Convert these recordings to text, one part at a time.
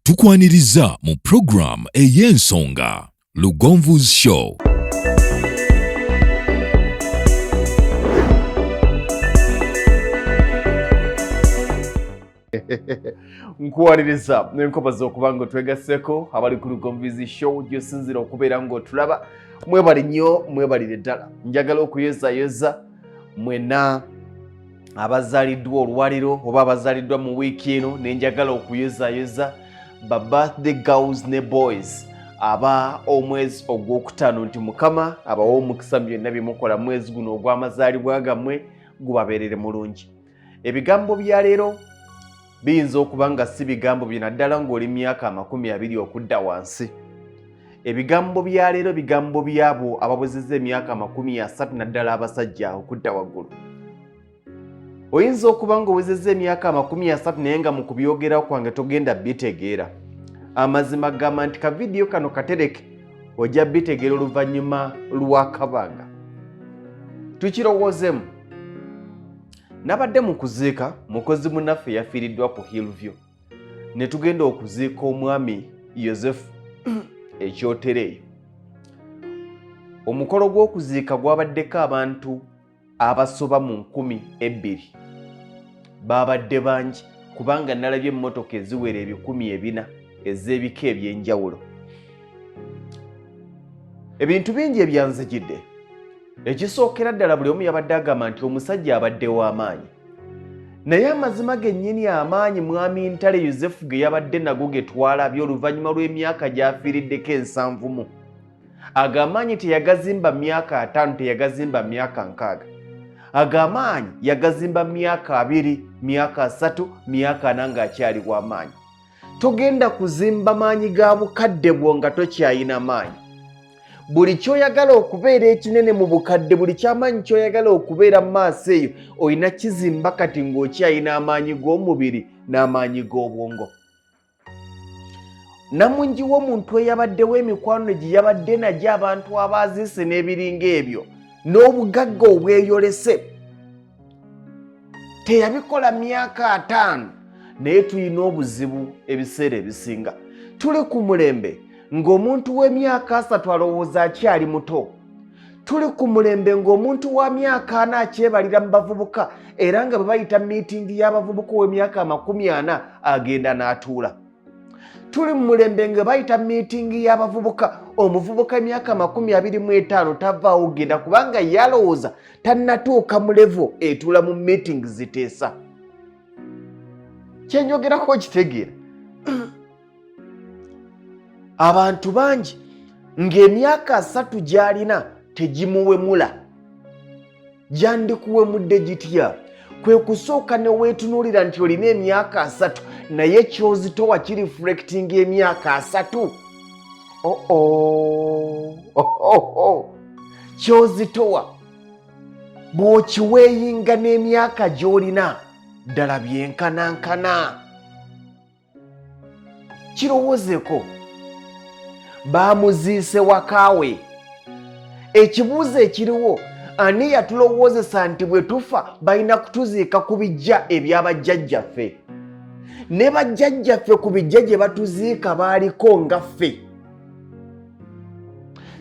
Tukwaniriza mu program ey'ensonga Lugonvu's Show. Nkuwaliriza nenkobaza okuba nga otwegasseko abali ku Lugonvu's Show gyosinzira okubeera ng'otulaba. Mwebale nnyo, mwebalire ddala. Njagala okuyozayoza mwena abazaaliddwa olwaliro oba abazaaliddwa mu wiiki eno, nenjagala okuyozayoza ba birthday girls ne boys aba omwezi ogwokutaano nti Mukama abawa omukisa mu byonna byemukola mwezi guno ogw'amazaalibwa gammwe gubabeerere mulungi. Ebigambo bya leero biyinza okuba nga si bigambo byo, naddala ng'oli myaka 20 okudda wansi. Ebigambo bya leero bigambo byabo abawezezza emyaka 30, naddala abasajja okudda waggulu. Oyinza okuba ng'owezezza emyaka 30 naye nga mu kubyogera kwange togenda bitegeera. Amazima gamba nti ka vidiyo kano katereke, ojja bitegeera oluvannyuma lw'akabanga. Tukirowoozemu. Nabadde mu kuziika mukozi munnaffe yafiiriddwa ku Hillview, ne tugenda okuziika omwami Yosefu Ekyotere eyo. Omukolo gw'okuziika gwabaddeko abantu abasoba mu 2000. Baabadde bangi kubanga nalabye emmotoka eziwera 400 ez'ebika eby'enjawulo. Ebintu bingi ebyanzijidde. Ekisookera ddala buli omu yabadde agamba nti omusajja abadde w'amaanyi, naye amazima gennyini amaanyi mwami Ntale Yosefu ge yabadde nago ge twalabye oluvannyuma lw'emyaka gy'afiiriddeko 70 mu. Ago amaanyi teyagazimba myaka 50, teyagazimba myaka 60. Ago amaanyi yagazimba myaka 20, myaka 30, myaka 40 ng'akyali w'amaanyi. Togenda kuzimba maanyi ga bukadde bwo nga tokyayina maanyi. Buli ky'oyagala okubeera ekinene mu bukadde, buli kyamaanyi ky'oyagala okubeera mu maaso eyo, olina kizimba kati ng'okyayina amaanyi g'omubiri n'amaanyi g'obwongo. Namungi w'omuntu eyabaddewo emikwano gye yabadde nagyo abantu abaziise n'ebiringa ebyo n'obugagga obweyolese, teyabikola myaka 50. Naye tulina obuzibu ebiseera ebisinga, tuli ku mulembe ng'omuntu w'emyaka 30 alowooza akyali muto. Tuli ku mulembe ng'omuntu wa myaka 40 akyebalira mu bavubuka, era nga bwe bayita miitingi y'abavubuka ow'emyaka 40 agenda n'atuula. Tuli mu mulembe nga bayita miitingi y'abavubuka, omuvubuka emyaka 25 tavaawo genda kubanga yalowooza tannatuuka mu levo etuula mu miitingi ziteesa. Kyenjogerako okitegeera? Abantu bangi ng'emyaka 30 gy'alina tegimuwemula. Gyandikuwemudde gitya? Kwe kusooka ne weetunuulira nti olina emyaka 30 naye ky'ozitowa kireflectinga emyaka 30. Oo, ky'ozitowa bw'okiweeyinga n'emyaka gy'olina ddala byenkanankana. Kirowoozeko, baamuziise wakaawe. Ekibuuzo ekiriwo, ani yatulowoozesa nti bwe tufa balina kutuziika ku bijja ebyabajjajjaffe? Ne bajjajjaffe ku bijja gye batuziika baaliko nga ffe.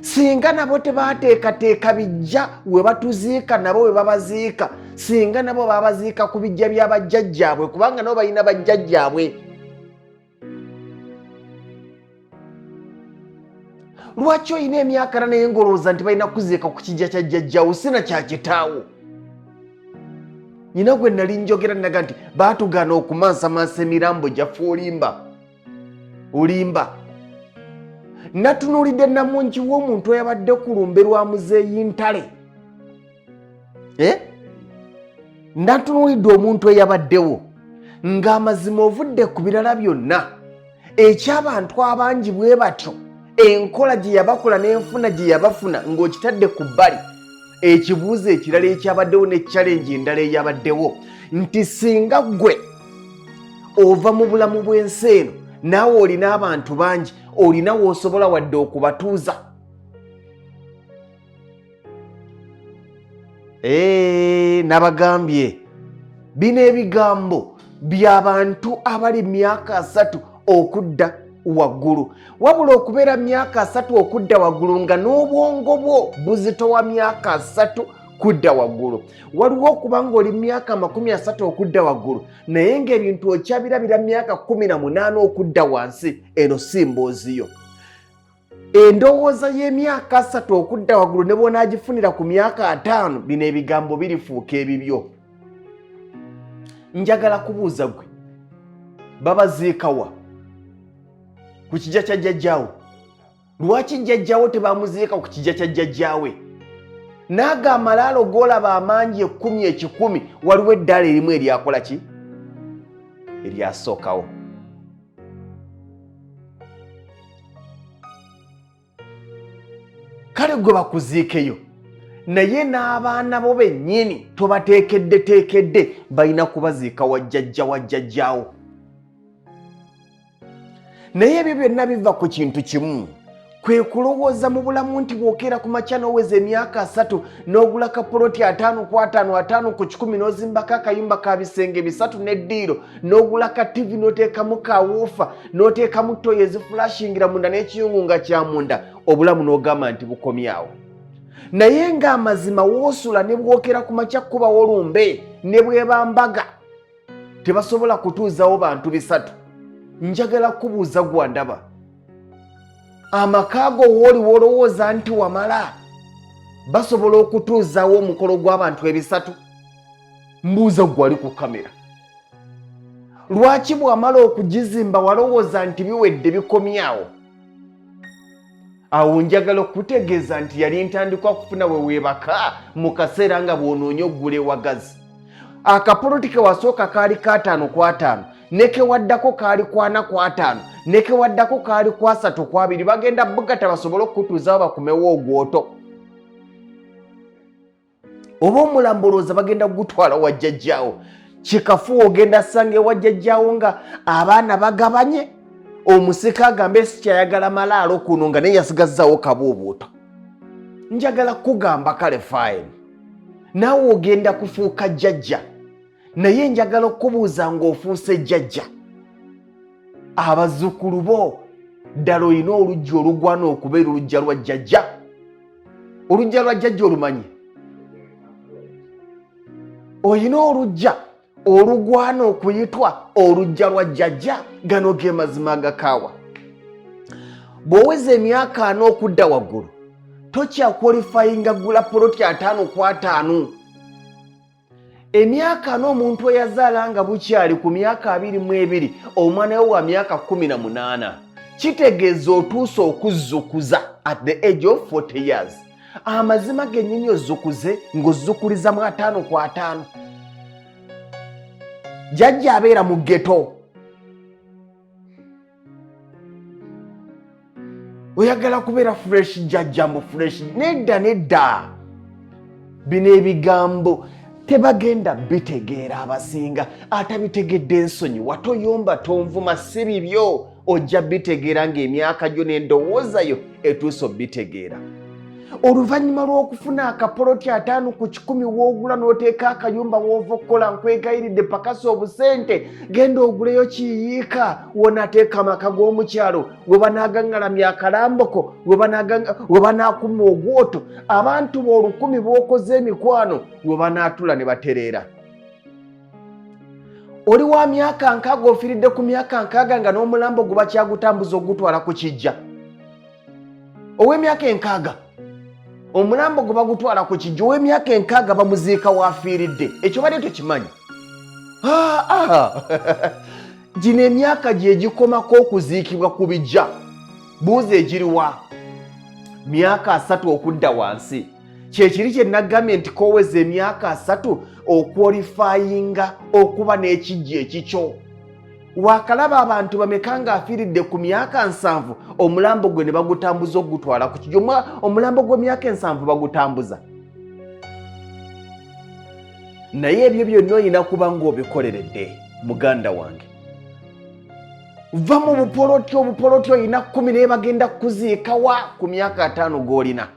Singa nabo tebaateekateeka bijja we batuziika, nabo we babaziika, singa nabo babaziika ku bijja bya bajjajjaabwe, kubanga nabo balina bajjajjaabwe. Lwaki olina emyaka na naye ng'olowooza nti balina kuziika ku kijja kya jjajjaawo si na kya kitaawo? Nyina gwe nali njogera naga nti baatugaana okumansamansa emirambo gyaffe. Olimba, olimba. Natunuulidde namungi w'omuntu eyabadde ku lumbe lwa muzeeyi Ntale. Natunuulidde omuntu eyabaddewo ng'amazima ovudde ku birala byonna ekyabantu abangi bwe batyo, enkola gye yabakola n'enfuna gye yabafuna ng'okitadde ku bbali. Ekibuuzo ekirala ekyabaddewo ne challenge endala eyabaddewo nti singa ggwe ova mu bulamu bw'ensi eno, naawe olina abantu bangi, olina w'osobola wadde okubatuuza. Nabagambye bino ebigambo by'abantu abali myaka 30. okudda waggulu. Wabula okubeera myaka 30 okudda waggulu nga n'obwongo bwo buzitowa myaka 30 kudda waggulu. Waliwo okuba ng'oli myaka 30 okudda waggulu naye ng'ebintu okyabirabira myaka 18 okudda wansi. Eno si mboozi yo. Endowooza y'emyaka 30 okudda waggulu ne bw'onaagifunira ku myaka 50, bino ebigambo birifuuka ebibyo. Njagala kubuuza gwe, babaziikawa ku kijja kya jjajjaawo? Lwaki jjajjaawo tebamuziika ku kijja kya jjajjaawe? Naago amalaalo g'olaba amangi 10 1,000, waliwo eddaala erimu eryakola ki? Eryasookawo. Kale gwe bakuziikeyo, naye n'abaana bo bennyini tobateekeddeteekedde, balina kubaziika wa jjajja wa jjajjaawo. Naye ebyo byonna biva ku kintu kimu, kwe kulowooza mu bulamu nti bw'okeera ku makya n'oweza emyaka 30 n'ogula kapoloti 50 ku 50, 50 ku 100, n'ozimbako akayumba ka bisenge 3 n'eddiiro, n'ogula ka tivi n'oteekamu ka woofa, n'oteekamu toyi ezifulashingira munda n'ekiyungu nga kya munda, obulamu n'ogamba nti bukomyawo. Naye ng'amazima woosula ne bwokera ku makya kubawo lumbe ne bwebambaga, tebasobola kutuuzawo bantu 3. Njagala kubuuza gwandaba, amaka go wooli wolowooza nti wamala, basobola okutuuzaawo omukolo gw'abantu 3? Mbuuza gwali ku kamera, lwaki bw'amala okugizimba walowooza nti biwedde bikomyawo? Awo njagala okutegeeza nti yali ntandikwa kufuna we weebaka mu kaseera nga bw'onoonya oggula ewagazi. Akapoloti ke wasooka kaali ka 5 ku 5, ne ke waddako kaali 4 ku 5, ne ke waddako kaali 3 ku 2. Bagenda bugata basobole okukutuuzaawo bakumewo ogwoto. Oba omulambo olowooza bagenda kugutwala wa jjajjaawo? Kikafuwa, ogenda sanga ewa jjajjaawo nga abaana bagabanye, omusika agambe sikyayagala malaalo kuno, nga naye yasigazzawo kabuubuuto. Njagala kugamba kale fine, naawe ogenda kufuuka jjajja, naye njagala okubuuza ng'ofuuse jjajja, abazzukulu bo ddala olina olujja olugwana okubeera olujja lwa jjajja? Olujja lwa jjajja olumanyi? Olina olujja olugwana okuyitwa olujja lwa jjajja? Gano ge mazima agakaawa. Bw'oweza emyaka 40 okudda waggulu, tokyakwolifayinga gula poloti 50 ku 50. Emyaka 40, omuntu eyazaala nga bukyali ku myaka 22, omwana we wa myaka 18, kitegeeza otuuse okuzzukuza at the age of 40 years. Amazima gennyini ozzukuze ng'ozzukuliza mu 50 ku 50. Jjajja abeera mu ghetto, oyagala kubeera fresh jjajja mu fresh. Nedda nedda, bino ebigambo tebagenda bitegeera abasinga. Atabitegedde ensonyiwa, toyomba, tonvuma, si bibyo. Ojja bitegeera ng'emyaka gyo n'endowooza yo etuuse obitegeera. Oluvannyuma lw'okufuna akapoloti 50 ku 100 woogula n'oteeka akayumba w'ova okukola, nkwegayiridde pakasa obusente, genda oguleyo kiyiika wonaateeka amaka g'omukyalo, we banaagaŋŋalamya akalamboko, we banaakuma ogwoto, abantu b'olukumi b'okoze emikwano we banaatula ne batereera. Oli wa myaka 60, ofiiridde ku myaka 60 nga n'omulambo gwe bakyagutambuza ogutwala ku kijja. Ow'emyaka 60 omulambo gwe bagutwala ku kijja, ow'emyaka 60 bamuziika waafiiridde. Ekyo badde tokimanyi? Gino emyaka gye gikomako okuziikibwa ku bijja. Buuza egiriwa myaka 30 okudda wansi. Kyekiri kye nagambye nti koweza emyaka 30 okwolifayinga okuba n'ekijja ekikyo. Wakalaba abantu bameka ng'afiiridde ku myaka 70 omulambo gwe ne bagutambuza okugutwala ku kijja? Omulambo gw'emyaka 70 bagutambuza. Naye ebyo byonna olina kuba ng'obikoleredde, muganda wange. Va mu bupoloti. Obupoloti olina 10, naye bagenda kukuziikawa ku myaka 50 g'olina?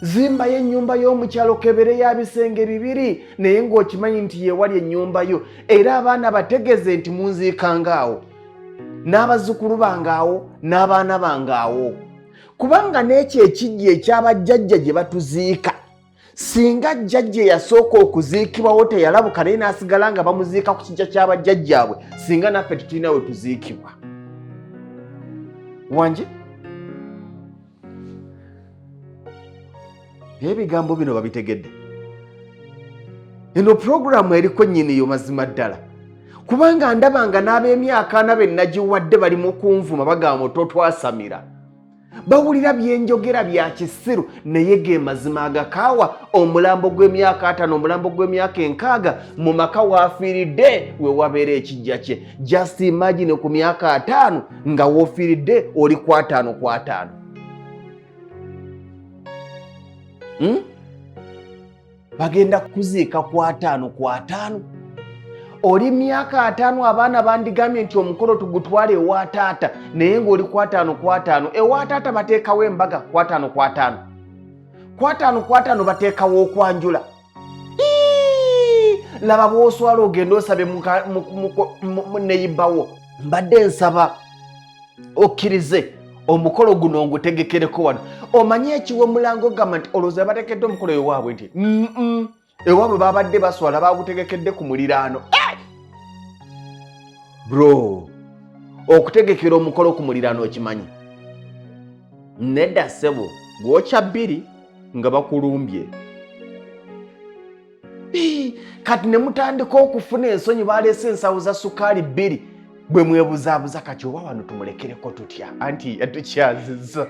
Zimbayo ennyumba y'omukyalo kebere ya bisenge 2, naye ng'okimanyi nti yewali ennyumba yo, era abaana bategeeze nti munziikangaawo. N'abazzukulu bange awo, n'abaana bange awo, kubanga n'ekyo ekijja ekyabajjajja gye batuziika, singa jjajja eyasooka okuziikibwawo teyalabuka naye n'asigala nga bamuziika ku kijja ky'abajjajjaabwe, singa naffe tetulina we tuziikibwa. Wangi ebigambo bino babitegedde. Eno puroguramu eriko nnyiniyo mazima ddala, kubanga ndaba nga n'ab'emyaka ana be nagiwadde bali mu kunvuma, bagamba totwasamira, bawulira byenjogera bya kisiru, naye ge mazima agakaawa. Omulambo gw'emyaka 50, omulambo gw'emyaka 60, mu maka waafiiridde we wabeera ekijja kye. Just imagine, ku myaka 50 nga woofiiridde oli ku 50 ku 50. Bagenda kuziika ku 50 ku 50, oli myaka 50. Abaana bandigambye nti omukolo tugutwale ewa taata, naye ng'oli ku 50 ku 50. Ewa taata bateekawo embaga ku 50 ku 50, ku 50 ku 50 bateekawo okwanjula. Laba bw'oswala, ogenda osabe neyibbawo. Mbadde nsaba okkirize omukolo guno ngutegekereko wano. Omanye ekiwa omulango gamba nti olowooza batekedde omukolo ewaabwe nti ewaabwe babadde baswala, bagutegekedde ku muliraano. Bro, okutegekera omukolo ku muliraano okimanyi? Nedda ssebo, gwokya bbiri nga bakulumbye. Kati ne mutandika okufuna ensonyi, baleese ensawo za sukaali bbiri, bwe mwebuzaabuza kati oba wano tumulekereko tutya, anti yatukyaziza.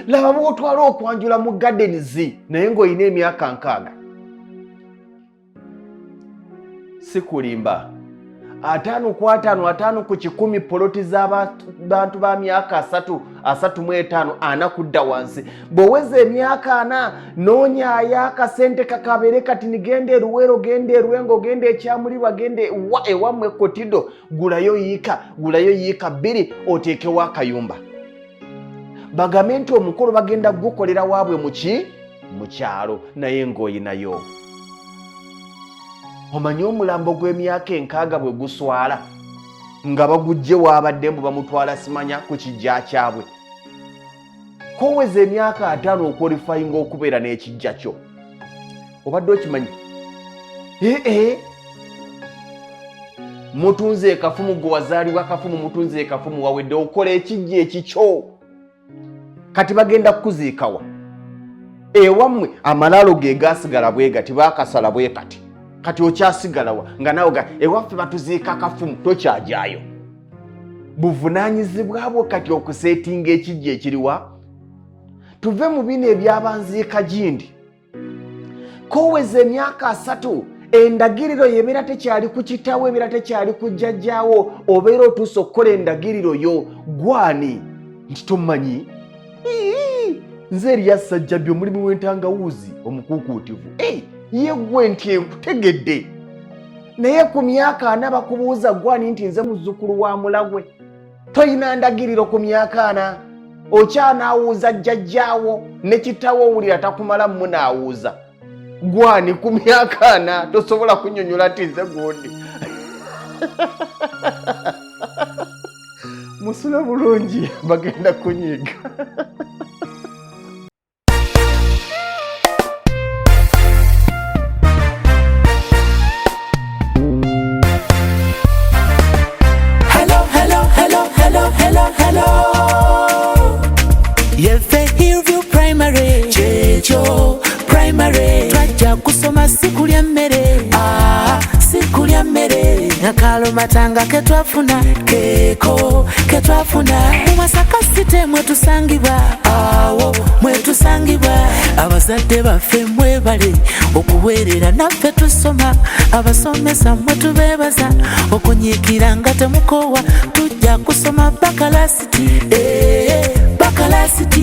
Laba bwotwala okwanjula mu gardens naye ng'olina emyaka 60. Si kulimba, 50 ku 50, 50 ku 100, poloti z'abantu ba myaka 30, 35, 40 kudda wansi. Bw'oweza emyaka 40, noonyaayo akasente kakabeere kati nigenda eruweero, genda erwengo, genda ekyamulirwa, genda ewammwe kotido, gulayo yiika, gulayo yiika 2, oteekewo akayumba. Bagambe nti omukolo bagenda kugukolera waabwe muki mu kyalo, naye ng'oyinayo. Omanyi omulambo gw'emyaka 60 bwe guswala nga bagujje waabadde mbu bamutwala simanya ku kijja kyabwe? Koweza emyaka 50 okwolifayinga okubeera n'ekijja kyo. Obadde okimanyi? Ee, mutunze ekafumu, gwe wazaalibwa kafumu, mutunze ekafumu, wawedde okola ekijja ekikyo. Kati bagenda kukuziikawa? Ewammwe amalaalo ge gasigala bwe gati, baakasala bwe kati. Kati okyasigalawa nga nawe ga ewaffe batuziika kafumu? Tokyajaayo. Buvunaanyizibwa bwo kati okuseetinga ekijja ekiriwa. Tuve mu bino ebyabanziika gindi. Koweza emyaka 30, endagiriro yebeera tekyali ku kitawo, ebeera tekyali ku jjajjaawo, obeera otuuse okukola endagiriro yo. Gwani nti tomanyi? Nze eriya Sajjabbi, omulimu w'entangawuuzi omukuukuutivu. Ye ggwe nti enkutegedde, naye ku myaka 40 bakubuuza gwani nti nze muzzukulu wa Mulagwe. Toyina ndagiriro ku myaka 40, okyanaawuuza jjajjaawo ne kitawo, owulira takumala munaawuuza gwani. Ku myaka 40 tosobola kunyonyola nti nze gundi. Musule bulungi, bagenda kunyiga. Hello, hello, hello, hello, hello, hello. Yefe Hillview Primary, Checho Primary. Twajja kusoma si kulya mmere, ah, si kulya mmere. Akalomatanga ke twafuna, keeko ke twafuna. Mu Masaka City mwe tusangibwa, awo mwe tusangibwa. Abazadde baffe mwebale okuweerera naffe tusoma. Abasomesa mwe tubeebaza okunyiikira nga temukoowa. Tujja kusoma paka last, eh, paka last.